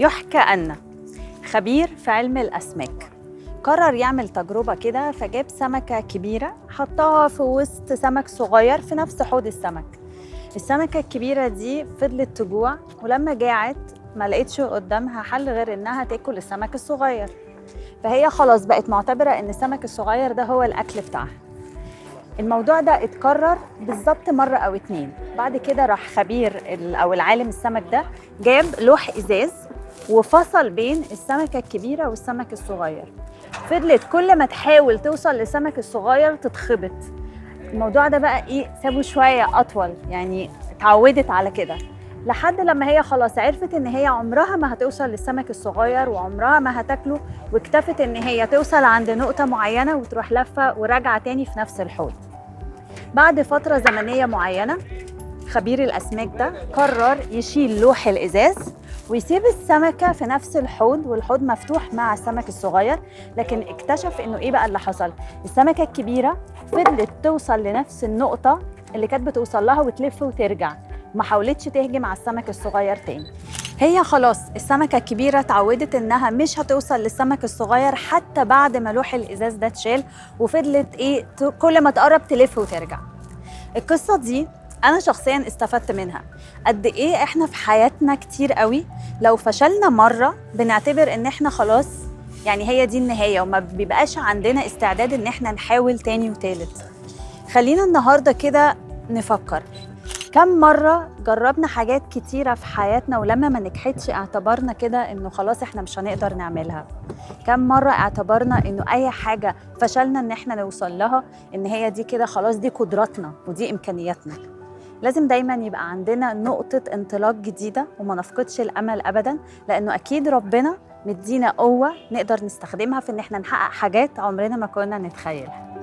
يحكى أن خبير في علم الأسماك قرر يعمل تجربة كده، فجاب سمكة كبيرة حطها في وسط سمك صغير في نفس حوض السمك. السمكة الكبيرة دي فضلت تجوع، ولما جاعت ما لقيتش قدامها حل غير إنها تاكل السمك الصغير، فهي خلاص بقت معتبرة إن السمك الصغير ده هو الأكل بتاعها. الموضوع ده اتكرر بالظبط مرة أو اتنين. بعد كده راح خبير أو العالم السمك ده جاب لوح إزاز وفصل بين السمكة الكبيرة والسمك الصغير. فضلت كل ما تحاول توصل للسمك الصغير تتخبط. الموضوع ده بقى إيه، سابه شوية أطول، يعني اتعودت على كده، لحد لما هي خلاص عرفت إن هي عمرها ما هتوصل للسمك الصغير وعمرها ما هتاكله، واكتفت إن هي توصل عند نقطة معينة وتروح لفة وراجعة تاني في نفس الحوض. بعد فترة زمنية معينة خبير الأسماك ده قرر يشيل لوح الإزاز ويسيب السمكة في نفس الحوض، والحوض مفتوح مع السمك الصغير. لكن اكتشف إنه إيه بقى اللي حصل؟ السمكة الكبيرة فضلت توصل لنفس النقطة اللي كانت بتوصل لها وتلف وترجع، ما حاولتش تهجم على السمك الصغير تاني. هي خلاص السمكة الكبيرة اتعودت إنها مش هتوصل للسمك الصغير حتى بعد ما لوح الإزاز ده اتشال، وفضلت إيه كل ما تقرب تلف وترجع. القصة دي أنا شخصياً استفدت منها. قد إيه إحنا في حياتنا كتير قوي لو فشلنا مرة بنعتبر إن إحنا خلاص يعني هي دي النهاية، وما بيبقاش عندنا استعداد إن إحنا نحاول تاني وتالت. خلينا النهاردة كده نفكر كم مرة جربنا حاجات كتيرة في حياتنا ولما ما نجحتش اعتبرنا كده إنه خلاص إحنا مش هنقدر نعملها. كم مرة اعتبرنا إنه أي حاجة فشلنا إن إحنا نوصل لها إن هي دي كده خلاص دي قدراتنا ودي إمكانياتنا. لازم دايماً يبقى عندنا نقطة انطلاق جديدة وما نفقدش الأمل أبداً، لأنه أكيد ربنا مدينا قوة نقدر نستخدمها في إن إحنا نحقق حاجات عمرنا ما كنا نتخيلها.